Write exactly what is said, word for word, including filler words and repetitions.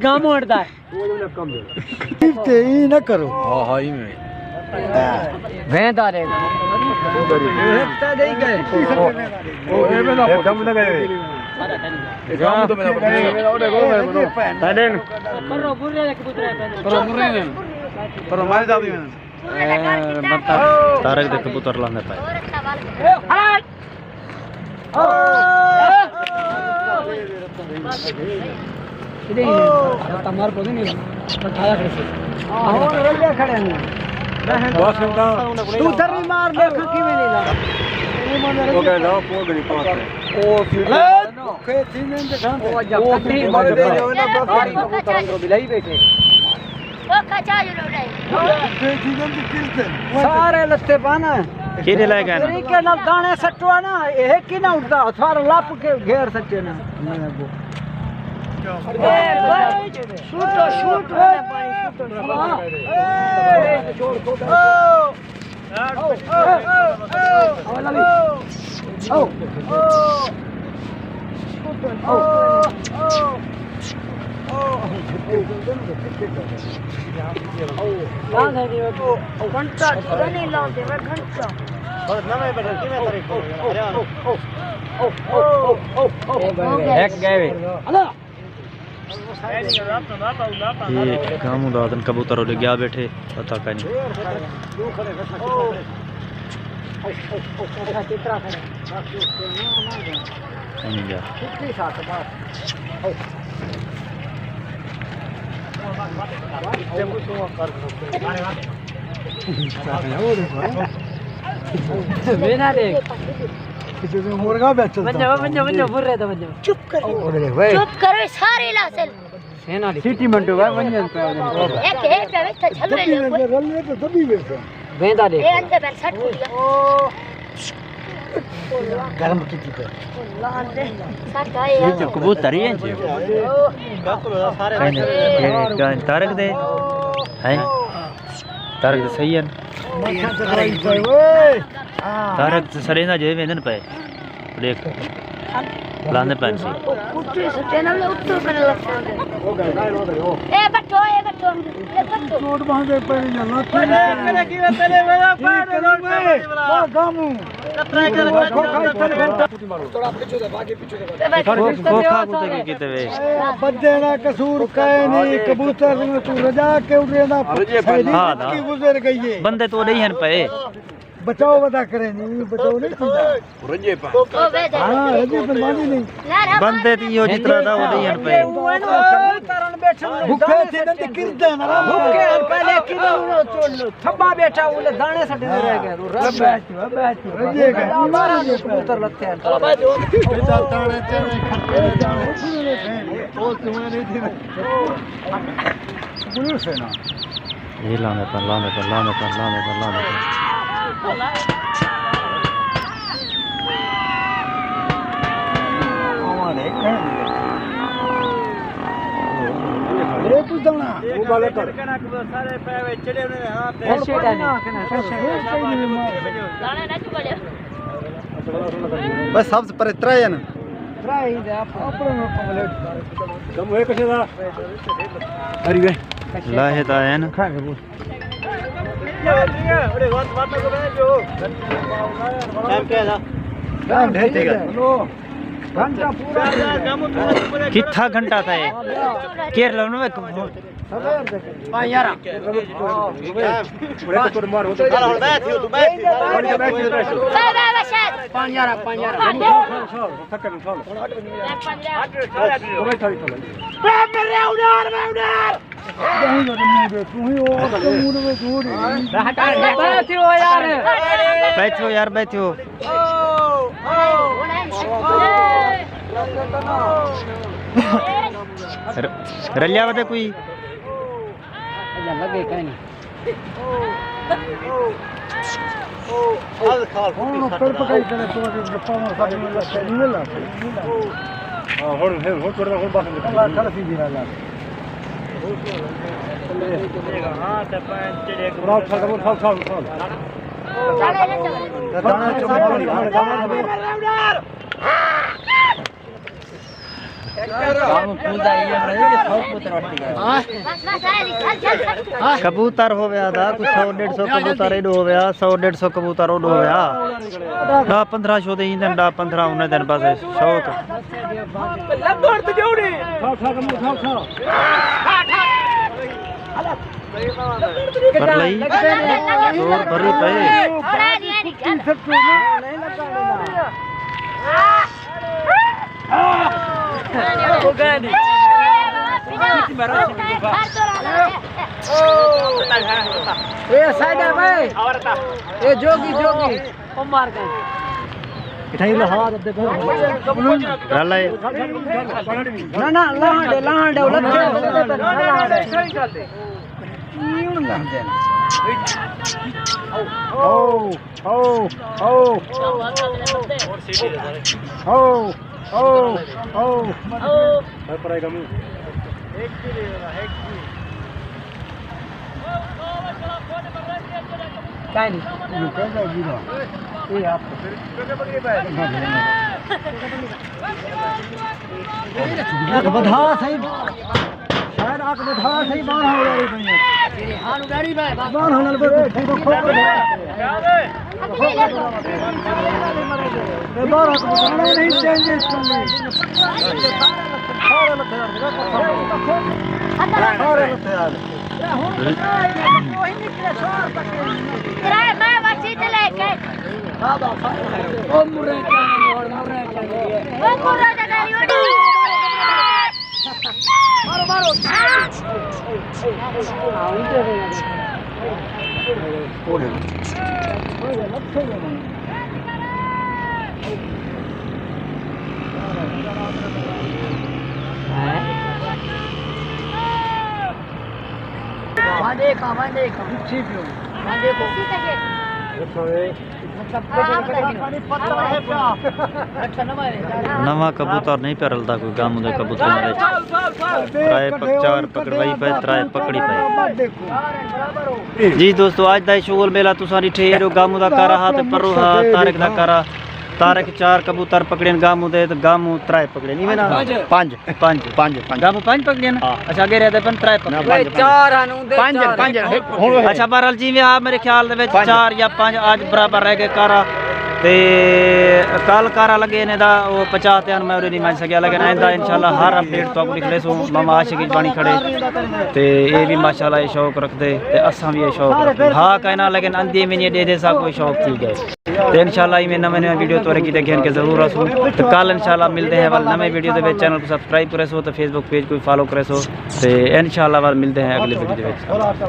گام اڑدا ہے۔ تے ای نہ کرو۔ ہاں، ہاں، ایویں۔ ویندا رہے۔ طارق دے کبوتر لاندے پئے۔ توں دری مار ݙیکھ کیویں نہیں لڳدا۔ سارے لتے پانا۔ کیڑے لائے ڳئے نا؟ طریقے نال دانے سٹو نا، اے کی نہ اٹھدا، سارا لپ کے گھیر سٹے نا۔ شوٹو، شوٹ ہونے پانی، شوٹو، شوٹ۔ گھنٹہ چوڑا نہیں لاندے، میں گھنٹہ۔ ہک ڳئے وے۔ اے گاموں دا آدن کبوتر ہولے ڳیا ٻیٹھے، پتہ کائنی۔ کائنی ڳیا۔ وینا ݙیکھ۔ مرغا بیٹھا۔ ونڄو، ونڄو، ونڄو، برے تے ونڄو۔ چپ کرو۔ چپ کرو، سارے لاسل۔ سیٹی منڈو ہے، ونڄن پیا ونڄن۔ ایک، ایک، ایک، ایک، جھلو لے لو۔ رلے تو دبی ویسے۔ ویندا ݙیکھ۔ اے اندر بیل سٹ کیا۔ گرم کیتی پئی۔ سٹ آئے۔ یہ تو کبوتر ہی ہے جی۔ کہیں، کہیں طارق دے۔ ہیں؟ طارق دے صحیح ہے۔ طارق تے سڑیندا جو ویندن پئے۔ ݙیکھ۔ لاندے پئن سی۔ کٹی سٹے نال اتو کنے لگدے۔ اے بٹھو، اے بٹھو، اے بٹھو۔ چوٹ باندھے پئے یا نہ تھی۔ کھوکھا کتے کی کیتے وے۔ بندے دا قصور کائے نہیں، کبوتر نوں توں رجا کے اڑیندا۔ ہاں، ہاں۔ کی گزر ڳئی ہے۔ بندے تو ݙیہن پئے۔ بچاؤ ودا کرے نہیں، بچاؤ نہیں تھیندا۔ رجے پا۔ ہاں، رجے پا مانی نہیں۔ بندے تے ایہو جترا دا او ݙیہن پئے۔ بھکے تھی نند کردے نا۔ بھکے ہن پہلے کنوں تھبا بیٹھا، اولے دانے سٹے رہ ڳئے۔ رب بیٹھو، رب بیٹھو۔ رجے گئے۔ مارا کبوتر لتے ہن۔ بیٹا دانے چنے کھٹے جانے۔ او تمہیں نہیں تھی۔ پولیس ہے نا۔ اے لاندے پن، لاندے پن، لاندے پن، لاندے پن، لاندے پن۔ اے کچھ دانا۔ بس سب سے پرے ترے ہیں نا۔ ترے ہی دے آپ۔ کم ہوئے کسے دا؟ لاہے تا ہے نا۔ کتھا گھنٹہ تھا یہ؟ کیر لو نا۔ پانچ یارہ۔ بیٹھو یار، بیٹھو۔ رلیا ودے کوئی؟ کبوتر ہویا دا، کوئی سو ݙیڈھ سو کبوتر ایݙو ہویا، سو ݙیڈھ سو کبوتر اوݙو ہویا۔ ݙاہ پندرہ سو دے ایندن، ݙاہ پندرہ انہیں دن بس شوق۔ پر لئی، زور بھری پئے۔ اے سائیڈ ہے بھائی۔ اے جوگی، جوگی۔ اٹھائی لہا دے۔ رلے۔ نہ، نہ، لہانڈے، لہانڈے، لہانڈے۔ او، او، او۔ او، او، او۔ کائیں نہیں۔ اے آپ۔ ودھا صحیح۔ شاید آکھ ٻدھا صحیح، ٻارہاں ہو ڳئی پئی ہے۔ ٻارہاں نال ٻدھ کھوکھو کر دے۔ اے ٻارہاں کوں ٻدھانا نہیں چینجز کرنی۔ سارے لتھے آ، سارے لتھے آ۔ ترائے میں بچی تے لے کے۔ او مرے کیا، مرے کیا۔ او مرے کیا۔ نواں کبوتر نہیں پیا رلدا کوئی گاموں دے کبوتراں دے وچ۔ ترائے پک-، چار پکڑوائی پئے، ترائے پکڑی پئے۔ جی دوستو، اڄ دا اے شغل میلہ تساں ݙٹھے، ایݙو گاموں دا کارا ہا تے پروں ہا طارق دا کارا۔ طارق چار کبوتر پکڑین گاموں دے تے گاموں ترائے پکڑین، ایویں نا؟ پنج۔ پنج۔ پنج، پنج۔ گاموں پنج پکڑین؟ ہاں۔ اچھا، اڳے رہندے پن ترائے پکڑین۔ نہ، پنج۔ چار ہن اوندے، پنج، چار۔ پنج، ہک ہن اچھا، بہرحال جیویں ہا میرے خیال دے وچ پنج۔ چار یا پنج اڄ برابر رہ ڳئے کارا۔ تے کل کارا لڳے نے دا او پچاس تے ہن میں اُݙے نہیں ونڄ سڳیا، لیکن آئندہ انشاءاللہ ہر اپڈیٹ تہاکوں ݙکھلیسوں۔ ماما عاشق اچ بݨی کھڑے تے اے وی ماشاءاللہ اے شوق رکھدے تے اساں وی اے شوق رکھدے۔ ہا کائنا، لیکن اندھی میں نہیں ݙیہدے، ساکوں اے شوق تھی ڳئے۔ تے انشاءاللہ ایویں نویں نویں ویڈیو تہاݙے کیتے گھن کے ضرور آسوں۔ تے کل انشاءاللہ ملدے ہیں ول نویں ویڈیو دے وچ۔ چینل کوں سبسکرائب کریسو تے فیس بک پیج کوں فالو کریسو۔ تے انشاءاللہ ول ملدے ہیں اڳلی ویڈیو دے وچ۔